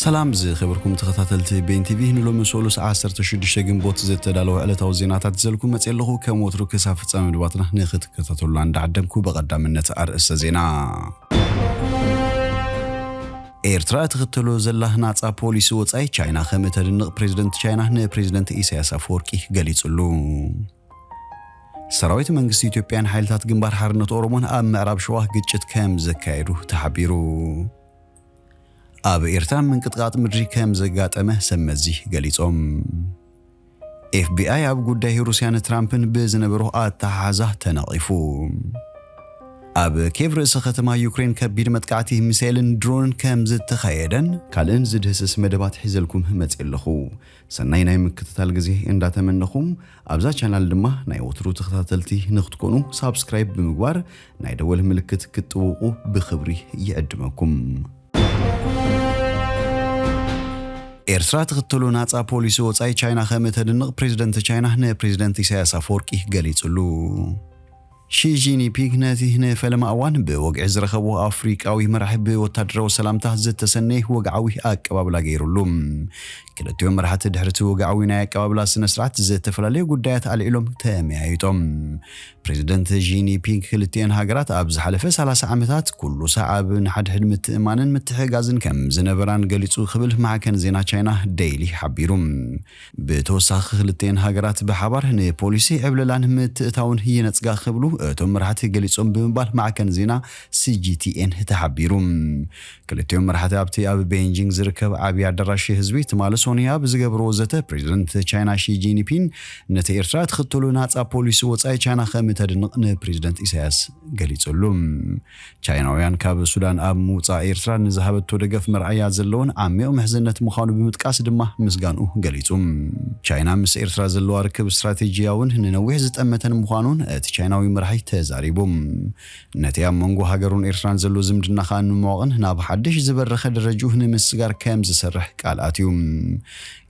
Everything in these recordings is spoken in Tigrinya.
ሰላም ዝኸበርኩም ተኸታተልቲ ቤን ቲቪ፣ ንሎሚ ሰሉስ ዓሰርተ ሽዱሽተ ግንቦት ዝተዳለወ ዕለታዊ ዜናታት ዘልኩም መጽእ ኣለኹ። ከም ወትሩ ክሳብ ፍጻመ መደባትና ንኽትከታተሉና እንዳዓደምኩ ብቐዳምነት ኣርእስተ ዜና። ኤርትራ ትኽተሎ ዘላ ናጻ ፖሊሲ ወጻኢ ቻይና ከም እተድንቕ ፕሬዝደንት ቻይና ንፕሬዝደንት ኢሳያስ ኣፈወርቂ ገሊጹሉ። ሰራዊት መንግስቲ ኢትዮጵያን ሓይልታት ግንባር ሓርነት ኦሮሞን ኣብ ምዕራብ ሸዋ ግጭት ከም ዘካየዱ ተሓቢሩ። ኣብ ኤርትራ ምንቅጥቃጥ ምድሪ ከም ዘጋጠመ ሰብ መዚ ገሊጾም። ኤፍቢኣይ ኣብ ጉዳይ ሩስያን ትራምፕን ብዝነበሮ ኣተሓሓዛ ተነቒፉ። ኣብ ኬቭ ርእሰ ከተማ ዩክሬን ከቢድ መጥቃዕቲ ሚሳኤልን ድሮንን ከም ዝተኻየደን ካልእን ዝድህስስ መደባት ሒዘልኩም መጽእ ኣለኹ። ሰናይ ናይ ምክትታል ግዜ እንዳተመነኹም፣ ኣብዛ ቻናል ድማ ናይ ወትሩ ተኸታተልቲ ንክትኮኑ ሳብስክራይብ ብምግባር ናይ ደወል ምልክት ክትጥውቑ ብኽብሪ ይዕድመኩም። ኤርትራ ትኽተሎ ናጻ ፖሊሲ ወጻኢ ቻይና ከም እተድንቕ ፕሬዝደንት ቻይና ንፕሬዝደንት ኢሳያስ ኣፈወርቂ ገሊጹሉ። ሺ ጂንፒንግ ነቲ ንፈለማ እዋን ብወግዒ ዝረኸቦ ኣፍሪቃዊ መራሒ ብወታደራዊ ሰላምታ ዝተሰነየ ወግዓዊ ኣቀባብላ ገይሩሉ። ክልቲኦም መራሕቲ ድሕሪ እቲ ወግዓዊ ናይ ኣቀባብላ ስነ ስርዓት ዝተፈላለዩ ጉዳያት ኣልዒሎም ተመያይጦም። ፕሬዝደንት ሺ ጂንፒንግ ክልቲኤን ሃገራት ኣብ ዝሓለፈ ሰላሳ ዓመታት ኩሉ ሳዕ ኣብ ንሓድሕድ ምትእማንን ምትሕግጋዝን ከም ዝነበራን ገሊጹ ክብል ማዕከን ዜና ቻይና ዴይሊ ሓቢሩ። ብተወሳኺ ክልቲኤን ሃገራት ብሓባር ንፖሊሲ ዕብለላን ምትእታውን ይነጽጋ ክብሉ እቶም መራሕቲ ገሊጾም ብምባል ማዕከን ዜና ሲ ጂ ቲ ኤን ተሓቢሩ። ክልቲኦም መራሕቲ ኣብቲ ኣብ ቤንጂንግ ዝርከብ ዓብዪ ኣዳራሽ ህዝቢ ትማሊ ሶንያ ብዝገብርዎ ዘተ ፕሬዝደንት ቻይና ሺ ጂንፒንግ ነቲ ኤርትራ ትኽተሎ ናጻ ፖሊሲ ወጻኢ ቻይና ከም እተድንቕ ንፕሬዝደንት ኢሳያስ ገሊጹሉ። ቻይናውያን ካብ ሱዳን ኣብ ምውጻእ ኤርትራ ንዝሃበቶ ደገፍ መርኣያ ዘለውን ዓሚቕ ምሕዝነት ምዃኑ ብምጥቃስ ድማ ምስጋንኡ ገሊጹ። ቻይና ምስ ኤርትራ ዘለዋ ርክብ ስትራቴጂያውን ንነዊሕ ዝጠመተን ምዃኑን እቲ ቻይናዊ መራሒ ተዛሪቡ። ነቲ ኣብ መንጎ ሃገሩን ኤርትራን ዘሎ ዝምድና ከኣ ንምዕሟቕን ናብ ሓድሽ ዝበረኸ ደረጅኡ ንምስጋር ከም ዝሰርሕ ቃል ኣትዩ።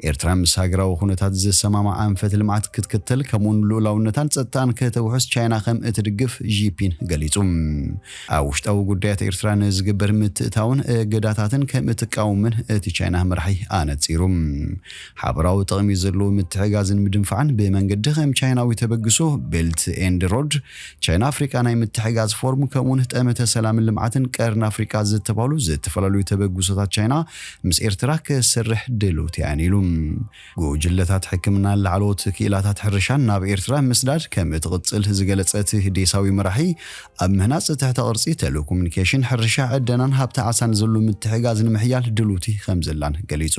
ኤርትራ ምስ ሃገራዊ ኩነታት ዝሰማማዕ ኣንፈት ልምዓት ክትክተል፣ ከምኡውን ልኡላውነታን ጸጥታን ከተውሕስ ቻይና ከም እትድግፍ ዢ ፒን ገሊጹ። ኣብ ውሽጣዊ ጉዳያት ኤርትራ ንዝግበር ምትእታውን እገዳታትን ከም እትቃወምን እቲ ቻይና መራሒ ኣነጺሩ። ሓበራዊ ጥቕሚ ዘለዎ ምትሕጋዝን ምድንፋዕን ብመንገዲ ከም ቻይናዊ ተበግሶ ቤልት ኤንድ ሮድ፣ ቻይና ኣፍሪቃ ናይ ምትሕጋዝ ፎርም ከምኡውን ጠመተ ሰላምን ልምዓትን ቀርኒ ኣፍሪቃ ዝተባህሉ ዝተፈላለዩ ተበግሶታት ቻይና ምስ ኤርትራ ክሰርሕ ድልውቲ እያ ኢሉ። ጉጅለታት ሕክምና፣ ላዕለዎት ክኢላታት ሕርሻን ናብ ኤርትራ ምስዳድ ከም እትቕጽል ዝገለጸ እቲ ዴሳዊ መራሒ፣ ኣብ ምህናጽ ትሕተ ቅርጺ፣ ቴሌኮሙኒኬሽን፣ ሕርሻ፣ ዕደናን ሃብቲ ዓሳን ዘሎ ምትሕጋዝ ንምሕያል ድልውቲ ከም ዘላን ገሊጹ።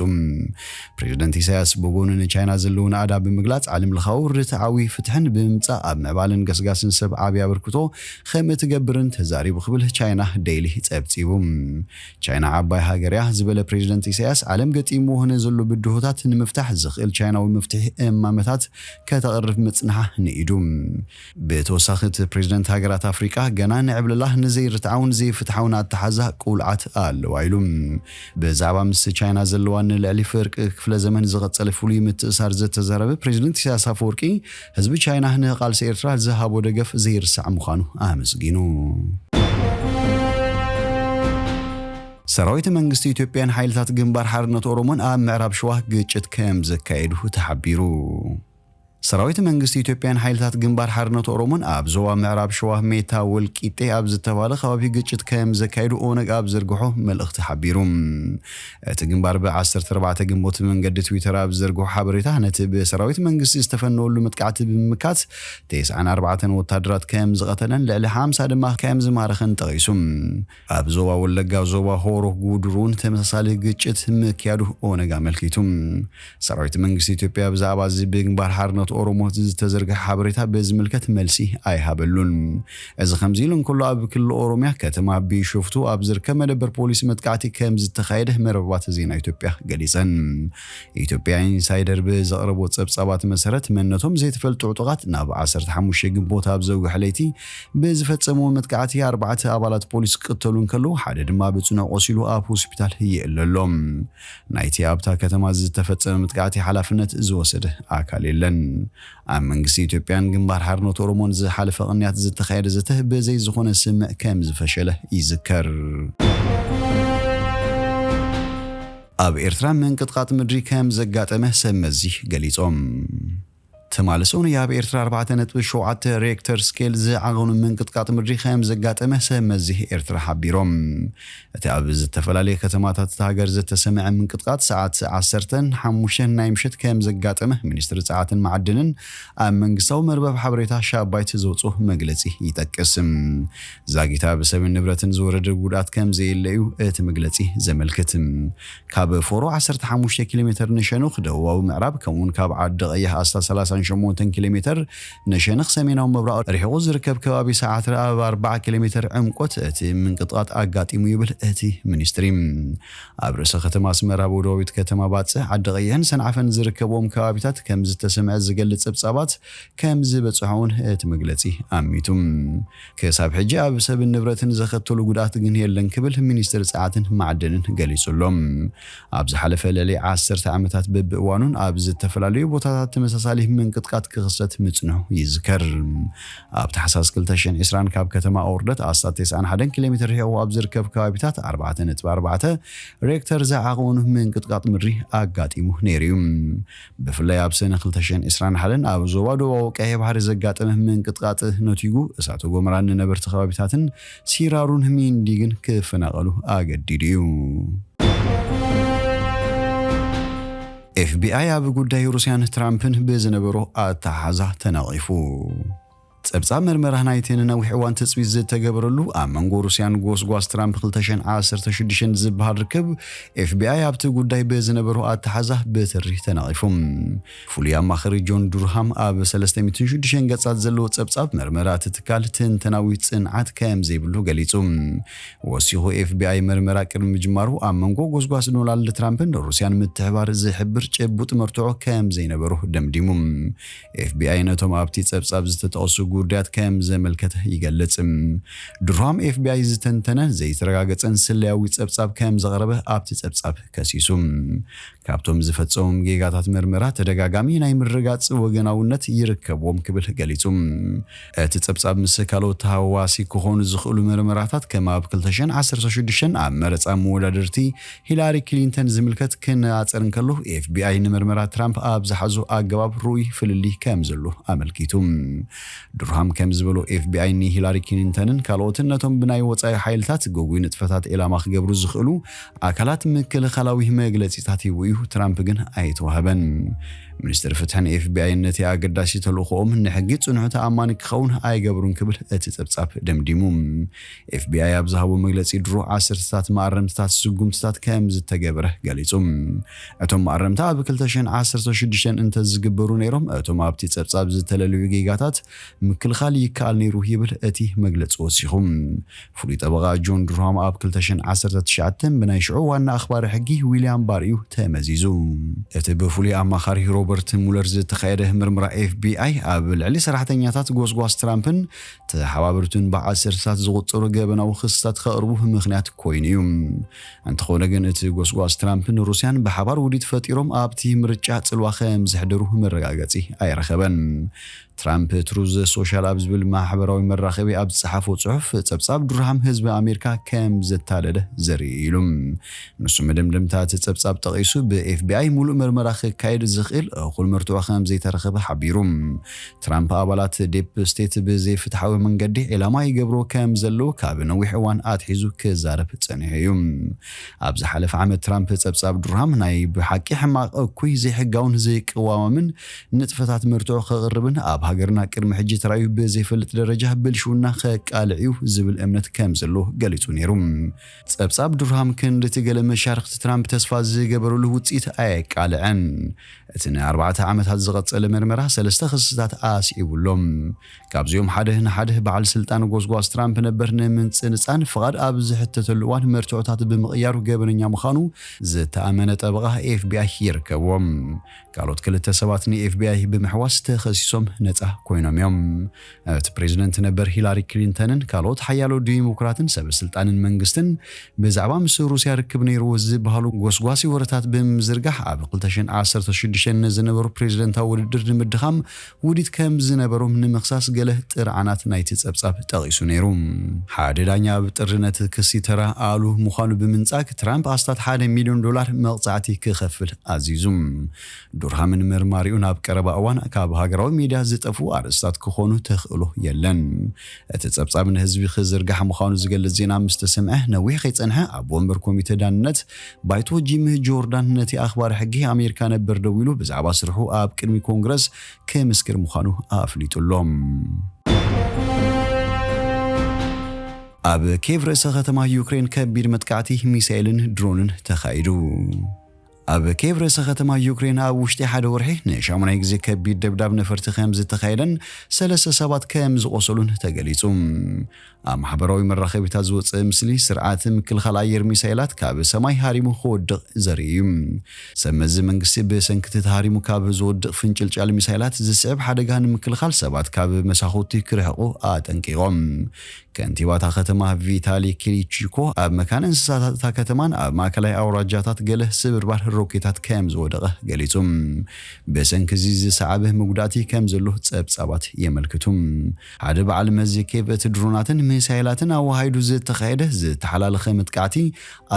ፕሬዝደንት ኢሳያስ ብጎኑ ንቻይና ዘለዎ ናእዳ ብምግላጽ፣ ዓለም ለኻዊ ርትዓዊ ፍትሕን ብምምጻእ ኣብ ምዕባለን ገስጋስን ሰብ ዓቢ ኣበርክቶ ከም እትገብርን ተዛሪቡ ክብል ቻይና ዴይሊ ጸብጺቡ። ቻይና ዓባይ ሃገር እያ ዝበለ ፕሬዝደንት ኢሳያስ፣ ዓለም ገጢምዎ ንዘሎ ብድሆታት ንምፍታሕ ዝኽእል ቻይናዊ መፍትሒ እማመታት ከተቕርብ ምጽንሓ ንኢዱ። ብተወሳኺ እቲ ፕሬዝደንት፣ ሃገራት ኣፍሪቃ ገና ንዕብለላ ንዘይርትዓውን ዘይፍትሓውን ኣተሓዛ ቁልዓት ኣለዋ ኢሉ። ብዛዕባ ምስ ቻይና ዘለዋ ንልዕሊ ፍርቂ ክፍለ ዘመን ዝቐጸለ ፍሉይ ምትእሳር ዝተዛረበ ፕሬዝደንት ኢሳያስ ኣፈወርቂ፣ ህዝቢ ቻይና ንቃልሲ ኤርትራ ዝሃቦ ደገፍ ዘይርሳዕ ምዃኑ ኣመስጊኑ። ሰራዊት መንግስቲ ኢትዮጵያን ሓይልታት ግንባር ሓርነት ኦሮሞን ኣብ ምዕራብ ሸዋ ግጭት ከም ዘካየዱ ተሓቢሩ። ሰራዊት መንግስቲ ኢትዮጵያን ሓይልታት ግንባር ሓርነት ኦሮሞን ኣብ ዞባ ምዕራብ ሸዋ ሜታ ወልቂጤ ኣብ ዝተባለ ከባቢ ግጭት ከም ዘካየዱ ኦነግ ኣብ ዘርግሖ መልእኽቲ ሓቢሩ። እቲ ግንባር ብ ዓሰርተ ኣርባዕተ ግንቦት መንገዲ ትዊተር ኣብ ዘርግሖ ሓበሬታ፣ ነቲ ብሰራዊት መንግስቲ ዝተፈነወሉ መጥቃዕቲ ብምምካት፣ ተስዓን ኣርባዕተን ወታደራት ከም ዝቐተለን ልዕሊ ሓምሳ ድማ ከም ዝማረኸን ጠቒሱ። ኣብ ዞባ ወለጋ፣ ዞባ ሆሮ ጉድሩ እውን ተመሳሳሊ ግጭት ምክያዱ ኦነግ ኣመልኪቱ። ሰራዊት መንግስቲ ኢትዮጵያ ብዛዕባ እዚ ብግንባር ሓርነት ኦሮሞ ዝተዘርግሐ ሓበሬታ ብዝምልከት መልሲ ኣይሃበሉን። እዚ ከምዚ ኢሉ እንከሎ፣ ኣብ ክልል ኦሮሚያ ከተማ ቢሾፍቱ ኣብ ዝርከብ መደበር ፖሊስ መጥቃዕቲ ከም ዝተኻየደ መርበባት ዜና ኢትዮጵያ ገሊጸን። ኢትዮጵያ ኢንሳይደር ብዘቕረቦ ጸብጻባት መሰረት፣ መንነቶም ዘይተፈልጡ ዕጡቓት ናብ ዓሰርተ ሓሙሽተ ግንቦት ኣብ ዘውግሐ ለይቲ ብዝፈጸምዎ መጥቃዕቲ ኣርባዕተ ኣባላት ፖሊስ ክቅተሉ እንከለዉ፣ ሓደ ድማ ብጽኑዕ ቆሲሉ ኣብ ሆስፒታል ይእለ ኣሎ። ናይቲ ኣብታ ከተማ ዝተፈጸመ መጥቃዕቲ ሓላፍነት ዝወሰደ ኣካል የለን። ኣብ መንግስቲ ኢትዮጵያን ግንባር ሓርነት ኦሮሞን ዝሓለፈ ቅንያት ዝተኻየደ ዘተ ብዘይ ዝኾነ ስምዕ ከም ዝፈሸለ ይዝከር። ኣብ ኤርትራ ምንቅጥቃጥ ምድሪ ከም ዘጋጠመ ሰብ መዚ ገሊጾም። ትማሊ ሰኑይ ኣብ ኤርትራ ኣርባዕተ ነጥቢ ሸውዓተ ሬክተር ስኬል ዝዓቐኑ ምንቅጥቃጥ ምድሪ ከም ዘጋጠመ ሰብ መዚ ኤርትራ ሓቢሮም። እቲ ኣብ ዝተፈላለየ ከተማታት እታ ሃገር ዝተሰምዐ ምንቅጥቃጥ ሰዓት ዓሰርተን ሓሙሽተን ናይ ምሸት ከም ዘጋጠመ ሚኒስትሪ ጸዓትን መዓድንን ኣብ መንግስታዊ መርበብ ሓበሬታ ሻባይት ዘውጽኦ መግለጺ ይጠቅስ። ዛጊት ኣብ ሰብን ንብረትን ዝወረደ ጉድኣት ከም ዘየለ እዩ እቲ መግለጺ ዘመልክት። ካብ ፎሮ ዓሰርተ ሓሙሽተ ኪሎ ሜተር ንሸኑኽ ደቡባዊ ምዕራብ፣ ከምኡውን ካብ ዓዲ ቀይሕ ኣስታት ሰላሳን ሸሞንተን ኪሎ ሜተር ንሸነኽ ሰሜናዊ ምብራቕ ርሒቑ ዝርከብ ከባቢ ሰዓት ኣብ ኣርባዓ ኪሎ ሜተር ዕምቆት እቲ ምንቅጥቃጥ ኣጋጢሙ ይብል እቲ ሚኒስትሪ። ኣብ ርእሰ ከተማ ኣስመራ፣ ኣብ ደቡባዊት ከተማ ባጽዕ፣ ዓዲ ቀይሕን ሰንዓፈን ዝርከብዎም ከባቢታት ከም ዝተሰምዐ ዝገልጽ ጸብጻባት ከም ዝበጽሖ እውን እቲ መግለጺ ኣሚቱ። ክሳብ ሕጂ ኣብ ሰብን ንብረትን ዘኸተሉ ጉድኣት ግን የለን ክብል ሚኒስትሪ ጸዓትን ማዕድንን ገሊጹ ኣሎ። ኣብ ዝሓለፈ ልዕሊ ዓሰርተ ዓመታት በብእዋኑን ኣብ ዝተፈላለዩ ቦታታት ተመሳሳሊ ምንቅጥቃጥ ክኽሰት ምጽንሑ ይዝከር። ኣብ ታሕሳስ ክልተ ሽሕን ዕስራን ካብ ከተማ ኦርደት ኣስታት ተስዓን ሓደን ኪሎ ሜትር ርሒቑ ኣብ ዝርከብ ከባቢታት ኣርባዕተ ነጥቢ ኣርባዕተ ሬክተር ዝዓቐኑ ምንቅጥቃጥ ምድሪ ኣጋጢሙ ነይሩ እዩ። ብፍላይ ኣብ ሰነ ክልተ ሽሕን ዕስራን ሓደን ኣብ ዞባ ደቡባዊ ቀይሕ ባሕሪ ዘጋጠመ ምንቅጥቃጥ ነቲጉ እሳተ ጎመራን ንነበርቲ ከባቢታትን ሲራሩን ሚንዲግን ክፈናቐሉ ኣገዲዱ እዩ። ኤፍቢኣይ ኣብ ጉዳይ ሩስያን ትራምፕን ብዝነበሮ ኣተሓዛ ተነቒፉ። ጸብጻብ መርመራ ናይቲ ንነዊሕ እዋን ትጽቢት ዝተገበረሉ ኣብ መንጎ ሩስያን ጎስጓስ ትራምፕ ክልተ ሽሕን ዓሰርተ ሽዱሽተን ዝበሃል ርክብ፣ ኤፍቢኣይ ኣብቲ ጉዳይ ብዝነበሮ ኣተሓዛ ብትሪ ተነቒፉ። ፍሉይ ኣማኻሪ ጆን ዱርሃም ኣብ ሰለስተ ሚእትን ሽዱሽተን ገጻት ዘለዎ ጸብጻብ መርመራ እቲ ትካል ትንተናዊ ጽንዓት ከም ዘይብሉ ገሊጹ። ወሲኹ፣ ኤፍቢኣይ መርመራ ቅድሚ ምጅማሩ ኣብ መንጎ ጎስጓስ ዶናልድ ትራምፕን ሩስያን ምትሕባር ዝሕብር ጭቡጥ መርትዖ ከም ዘይነበሮ ደምዲሙ። ኤፍቢኣይ ነቶም ኣብቲ ጸብጻብ ዝተጠቕሱ ጉዳያት ከም ዘመልከተ ይገልጽ። ዱርሃም ኤፍቢኣይ ዝተንተነ ዘይተረጋገጸን ስለያዊ ጸብጻብ ከም ዘቕረበ ኣብቲ ጸብጻብ ከሲሱ። ካብቶም ዝፈጸሞም ጌጋታት መርመራ ተደጋጋሚ ናይ ምርጋጽ ወገናውነት ይርከብዎም ክብል ገሊጹ። እቲ ጸብጻብ ምስ ካልኦት ተሃዋሲ ክኾኑ ዝኽእሉ መርመራታት ከም ኣብ ክልተ ሽሕን ዓሰርተ ሽዱሽተን ኣብ መረጻ መወዳደርቲ ሂላሪ ክሊንተን ዝምልከት ክነጻጸር እንከሎ፣ ኤፍቢኣይ ንመርመራ ትራምፕ ኣብ ዝሓዞ ኣገባብ ርኡይ ፍልልይ ከም ዘሎ ኣመልኪቱ። ዱርሃም ከም ዝበሎ፣ ኤፍቢኣይ ንሂላሪ ክሊንተንን ካልኦትን ነቶም ብናይ ወጻኢ ሓይልታት ግጉይ ንጥፈታት ዒላማ ክገብሩ ዝኽእሉ ኣካላት ምክልኻላዊ መግለጺታት ሂቡ እዩ፣ ትራምፕ ግን ኣይተዋህበን። ሚኒስትሪ ፍትሕን ኤፍቢኣይን ነቲ ኣገዳሲ ተልእኾኦም ንሕጊ ጽኑዕ ተኣማኒ ክኸውን ኣይገብሩን ክብል እቲ ጸብጻብ ደምዲሙ። ኤፍቢኣይ ኣብ ዝሃቦ መግለጺ፣ ድሮ ዓሰርተታት መኣረምትታት ስጉምትታት ከም ዝተገበረ ገሊጹ። እቶም መኣረምታ ኣብ ክልተ ሽሕን ዓሰርተ ሽዱሽተን እንተዝግበሩ ነይሮም፣ እቶም ኣብቲ ጸብጻብ ዝተለልዩ ጌጋታት ምክልኻል ይከኣል ነይሩ ይብል እቲ መግለጺ ወሲኹ። ፍሉይ ጠበቓ ጆን ዱርሃም ኣብ ክልተ ሽሕን ዓሰርተ ትሽዓተን ብናይ ሽዑ ዋና ኣኽባሪ ሕጊ ዊልያም ባር እዩ ተመዚዙ። እቲ ብፍሉይ ኣማኻሪ ሮበርት ሙለር ዝተኻየደ ምርመራ ኤፍቢኣይ ኣብ ልዕሊ ሰራሕተኛታት ጎስጓስ ትራምፕን ተሓባበርቱን ብዓሰርተታት ዝቑጸሩ ገበናዊ ክስታት ከቕርቡ ምኽንያት ኮይኑ እዩ። እንተኾነ ግን እቲ ጎስጓስ ትራምፕን ሩስያን ብሓባር ውዲት ፈጢሮም ኣብቲ ምርጫ ጽልዋ ከም ዘሕደሩ መረጋገጺ ኣይረኸበን። ትራምፕ ትሩዝ ሶሻል ኣብ ዝብል ማሕበራዊ መራኸቢ ኣብ ዝጸሓፎ ጽሑፍ፣ ጸብጻብ ዱርሃም ህዝቢ ኣሜሪካ ከም ዘታለለ ዘርኢ ኢሉ። ንሱ መደምደምታ እቲ ጸብጻብ ጠቒሱ፣ ብኤፍቢኣይ ሙሉእ መርመራ ክካየድ ዝኽእል እኹል መርትዖ ከም ዘይተረኸበ ሓቢሩ። ትራምፕ ኣባላት ዴፕ ስቴት ብዘይፍትሓዊ መንገዲ ዒላማ ይገብርዎ ከም ዘለዉ ካብ ነዊሕ እዋን ኣትሒዙ ክዛረብ ጸኒሑ እዩ። ኣብ ዝሓለፈ ዓመት ትራምፕ ጸብጻብ ዱርሃም ናይ ብሓቂ ሕማቕ፣ እኩይ፣ ዘይሕጋውን ዘይቅዋማምን ንጥፈታት መርትዖ ከቕርብን ኣብ ሃገርና ቅድሚ ሕጂ ተራእዩ ብዘይፈልጥ ደረጃ ብልሽውና ከቃልዕ እዩ ዝብል እምነት ከም ዘሎ ገሊጹ ነይሩ። ጸብጻብ ዱርሃም ክንድቲ ገለ መሻርኽቲ ትራምፕ ተስፋ ዝገበሩሉ ውጽኢት ኣየቃልዐን። እቲ ንኣርባዕተ ዓመታት ዝቐጸለ መርመራ ሰለስተ ክስታት ኣስዒቡ ኣሎ። ካብዚኦም ሓደ ንሓደ በዓል ስልጣን ጎስጓስ ትራምፕ ነበር ንምጽንጻን ፍቓድ ኣብ ዝሕተተሉ እዋን መርትዖታት ብምቕያሩ ገበነኛ ምዃኑ ዝተኣመነ ጠበቓ ኤፍቢኣይ ይርከብዎም። ካልኦት ክልተ ሰባት ንኤፍቢኣይ ብምሕዋስ ተኸሲሶም ጻ ኮይኖም እዮም። እቲ ፕሬዚደንት ነበር ሂላሪ ክሊንተንን ካልኦት ሓያሎ ዲሞክራትን ሰበ ስልጣንን መንግስትን ብዛዕባ ምስ ሩስያ ርክብ ነይርዎ ዝበሃሉ ጎስጓሲ ወረታት ብምዝርጋሕ ኣብ ክልተ ሽሕን ዓሰርተ ሽዱሽተን ንዝነበሩ ፕሬዚደንታዊ ውድድር ንምድኻም ውዲት ከም ዝነበሮም ንምኽሳስ ገለ ጥርዓናት ናይቲ ጸብጻብ ጠቒሱ ነይሩ። ሓደ ዳኛ ኣብ ጥሪ ነቲ ክሲ ተራ ኣሉ ምዃኑ ብምንጻግ ትራምፕ ኣስታት ሓደ ሚልዮን ዶላር መቕጻዕቲ ክኸፍል ኣዚዙ። ዱርሃምን መርማሪኡን ኣብ ቀረባ እዋን ካብ ሃገራዊ ሚድያ ዝጠፍኡ ኣርእስታት ክኾኑ ተኽእሎ የለን። እቲ ጸብጻብ ንህዝቢ ክዝርጋሕ ምዃኑ ዝገልጽ ዜና ምስ ተሰምዐ ነዊሕ ከይጸንሐ ኣብ ወንበር ኮሚተ ዳንነት ባይቶ ጂም ጆርዳን ነቲ ኣኽባሪ ሕጊ ኣሜሪካ ነበር ደዊሉ ብዛዕባ ስርሑ ኣብ ቅድሚ ኮንግረስ ክምስክር ምዃኑ ኣፍሊጡ ኣሎ። ኣብ ኬቭ ርእሰ ከተማ ዩክሬን ከቢድ መጥቃዕቲ ሚሳኤልን ድሮንን ተኻይዱ። ኣብ ኬቭ ርእሰ ከተማ ዩክሬን ኣብ ውሽጢ ሓደ ወርሒ ንሻሙናይ ግዜ ከቢድ ደብዳብ ነፈርቲ ከም ዝተኻየደን ሰለስተ ሰባት ከም ዝቖሰሉን ተገሊጹ። ኣብ ማሕበራዊ መራኸቢታት ዝወጸ ምስሊ ስርዓት ምክልኻል ኣየር ሚሳይላት ካብ ሰማይ ሃሪሙ ክወድቕ ዘርኢ እዩ። ሰብ መዚ መንግስቲ ብሰንኪ እቲ ተሃሪሙ ካብ ዝወድቕ ፍንጭልጫል ሚሳይላት ዝስዕብ ሓደጋ ንምክልኻል ሰባት ካብ መሳኹቲ ክርሕቑ ኣጠንቂቖም። ከንቲባታ ከተማ ቪታሊ ክሊቺኮ ኣብ መካነ እንስሳታት እታ ከተማን ኣብ ማእከላይ ኣውራጃታት ገለ ስብርባር ሮኬታት ከም ዝወደቐ ገሊጹ። ብሰንኪ እዚ ዝሰዓበ መጉዳእቲ ከም ዘሎ ጸብጻባት የመልክቱ። ሓደ በዓል መዚ ኬቭ እቲ ድሮናትን ሚሳይላትን ኣወሃሂዱ ዝተኻየደ ዝተሓላለኸ መጥቃዕቲ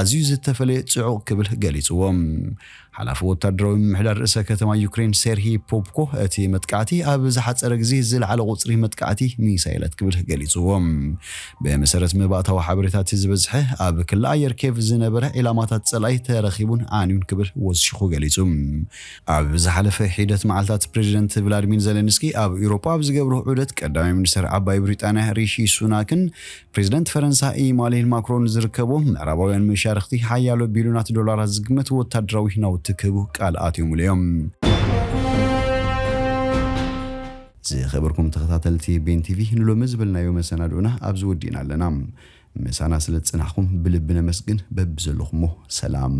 ኣዝዩ ዝተፈለየ ጽዑቕ ክብል ገሊጽዎ። ሓላፊ ወታደራዊ ምምሕዳር ርእሰ ከተማ ዩክሬን ሴርሂ ፖፕኮ እቲ መጥቃዕቲ ኣብ ዝሓጸረ ግዜ ዝለዓለ ቁጽሪ መጥቃዕቲ ሚሳይላት ክብል ገሊጽዎ። ብመሰረት መባእታዊ ሓበሬታ እቲ ዝበዝሐ ኣብ ክሊ ኣየር ኬቭ ዝነበረ ዒላማታት ጸላኢ ተረኺቡን ዓንዩን ክብል ወሲኹ ገሊጹ። ኣብ ዝሓለፈ ሒደት መዓልታት ፕሬዚደንት ቭላድሚር ዜሌንስኪ ኣብ ኤውሮጳ ኣብ ዝገብሮ ዑደት ቀዳማይ ሚኒስተር ዓባይ ብሪጣንያ ሪሺ ሱናክን ፕሬዚደንት ፈረንሳ ኢማኑኤል ማክሮን ዝርከቦም ምዕራባውያን መሻርኽቲ ሓያሎ ቢልዮናት ዶላራት ዝግመት ወታደራዊ ናውቲ ክህቡ ቃል ኣትዮምሉ እዮም። ዝኸበርኩም ተኸታተልቲ ቤን ቲቪ ንሎሚ ዝበልናዮ መሰናድኦና ኣብዚ ወዲእና ኣለና። ምሳና ስለ ዝጸናሕኩም ብልቢ ነመስግን። በብዘለኹሞ ሰላም።